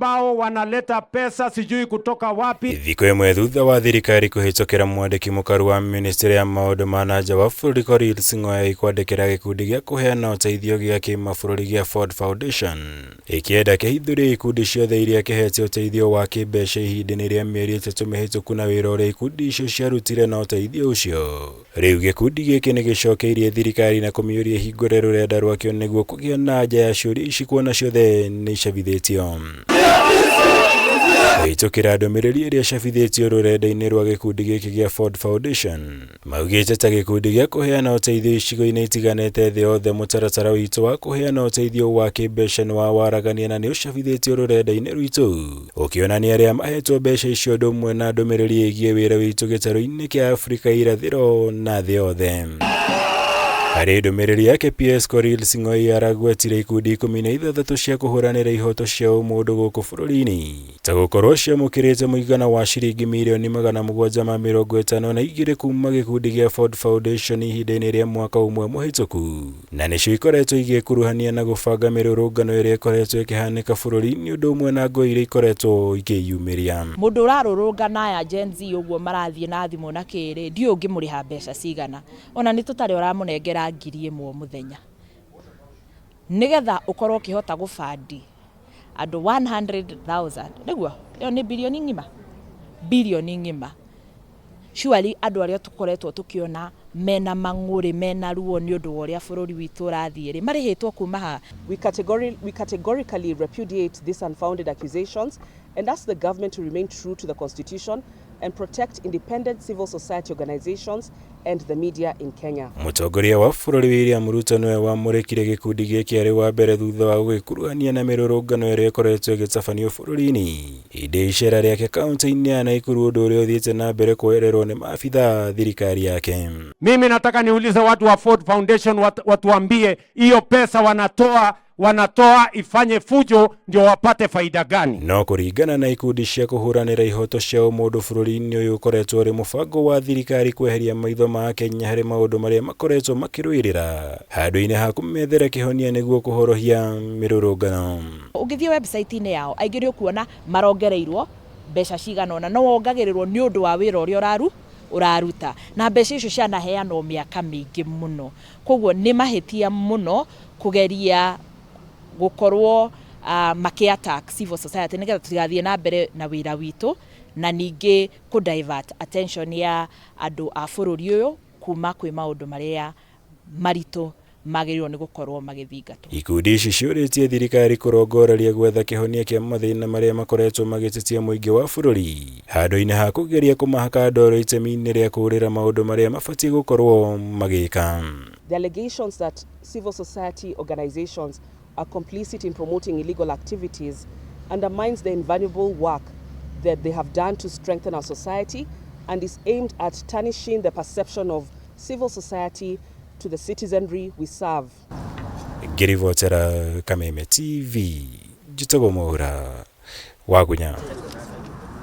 Ambao wanaleta pesa sijui kutoka wapi. Thikũ ĩmwe thutha wa thirikari kũhĩtũkĩra mwandĩki mũkaru wa ministry ya maũndũ ma na nja wa bũrũri Korir Sing'oei kwandĩkĩra gĩkundi gĩa kũheana ũteithio gĩa kĩmabũrũri gĩa Ford Foundation ĩkĩenda kĩhithũrie ikundi ciothe iria kĩhete ũteithio wa kĩmbeca ihinda-inĩ rĩa mĩeri 3 mĩhĩtũku na wĩra ũrĩa ikundi icio ciarutire na ũteithio ũcio. Rĩu gĩkundi gĩkĩ nĩ gĩcokeirie thirikari na kũmĩũria ĩhingũre rũrenda rwakĩo nĩguo kũgĩa na anja ya ciũria ici kuona ciothe nĩ icabithĩtio. Kũhĩtũkĩra ndũmĩrĩri ĩrĩa ĩcabithĩtio rũrenda-inĩ rwa gĩkundi gĩkĩ gĩa Ford Foundation, maugĩte ta gĩkundi gĩa kũheana ũteithio icigo-inĩ itiganĩte thĩ yothe mũtaratara witũ wa kũheana ũteithio wa kĩmbeca nĩ wa waragania na nĩ ũcabithĩtio rũrenda-inĩ rwitũ ũkĩonania arĩa mahetwo mbeca icio ũndũ ũmwe na ndũmĩrĩri ĩgiĩ wĩra witũ gĩtarũ-inĩ kĩa Afrika ya irathĩro na thĩ yothe. Harĩ ndũmĩrĩri yake PS Korir Sing'oei aragwetire ikundi 16 cia kũhũranĩra ihoto cia ũmũndũ gũkũ bũrũri-inĩ ta gũkorwo ciamũkĩrĩte mũigana wa ciringi mirioni 752 kuma gĩkundi gĩa Ford Foundation ihinda-inĩ rĩa mwaka ũmwe mũhĩtũku na nĩcio ikoretwo igĩkuruhania na gũbanga mĩrũrũngano ĩrĩa ĩkoretwo ĩkĩhanĩka bũrũri-inĩ ũndũ ũmwe na ngũĩ iria ikoretwo ikĩyumĩria. Mũndũ ũrarũrũngana aya Gen Z ũguo marathiĩ na thimũ na kĩrĩ, ndiũĩ ũngĩmũrĩha mbeca cigana. Ona nĩ tũtarĩ ũramũnengera 1000 o mũthenya. Nĩgetha ũkorwo ũkĩhota gũbandi andũ 100,000, nĩguo? Ĩyo nĩ birioni ng'ima? Birioni ng'ima. Surely andũ arĩa tũkoretwo tũkĩona mena mang'ũrĩ, mena ruo nĩ ũndũ wa ũrĩa bũrũri witũ ũrathiĩ rĩ, marĩhĩtwo kuma ha? We categorically repudiate these unfounded accusations and ask the government to remain true to the Constitution and protect independent civil society organizations and the media in Kenya. Mũtongoria wa bũrũri William Ruto nĩwe wamũrĩkire gĩkundi gĩkĩ arĩ wa mbere thutha wa gũgĩkuruhania na mĩrũrũngano ĩrĩa ĩkoretwo ĩgĩtabanio bũrũri-inĩ hĩndĩ ya icera rĩake kaunti-inĩ ya Nakuru, ũndũ ũrĩa ũthiĩte na mbere kuoererwo nĩ maabitha thirikari yake. Mimi nataka niulize watu wa Ford Foundation watuambie hiyo pesa wanatoa ifanye fujo ndio wapate faida gani? No kũringana na ikundi cia kũhũranĩra ihoto cia ũmũndũ bũrũri-inĩ ũyũ, ũkoretwo ũrĩ mũbango wa thirikari kweheria maitho ma Akenya harĩ maũndũ marĩa makoretwo makĩrũĩrĩra handũ-inĩ ha kũmethera kĩhonia nĩguo kũhorohia mĩrũrũngano. Ũngĩthiĩ website-inĩ yao, aingĩ nĩ ũkuona marongereirwo mbeca cigana ũna, no wongagĩrĩrwo nĩ ũndũ wa wĩra ũrĩa ũraruta, na mbeca icio cianaheanwo mĩaka mĩingĩ mũno. Koguo nĩ mahĩtia mũno kũgeria gũkorwo makĩ attack civil society nĩgetha tũtigathiĩ na mbere na wĩra witũ, na ningĩ kũ divert attention ya andũ a bũrũri ũyũ kuma kwĩ maũndũ marĩa maritũ magĩrĩirwo nĩ gũkorwo magĩthingatwo. Ikundi ici ciũrĩtie thirikari kũrongoreria gwetha kĩhonia kĩa mathĩna marĩa makoretwo magĩtetia mũingĩ wa bũrũri handũ-inĩ ha kũgeria kũmahaka ndoro itemi-inĩ rĩa kũũrĩra maũndũ marĩa mabatiĩ gũkorwo magĩka. The allegations that civil society organizations are complicit in promoting illegal activities undermines the invaluable work that they have done to strengthen our society and is aimed at tarnishing the perception of civil society to the citizenry we serve. Ngĩribotera Kameme TV, njĩtagwo Mwaura Wagunya.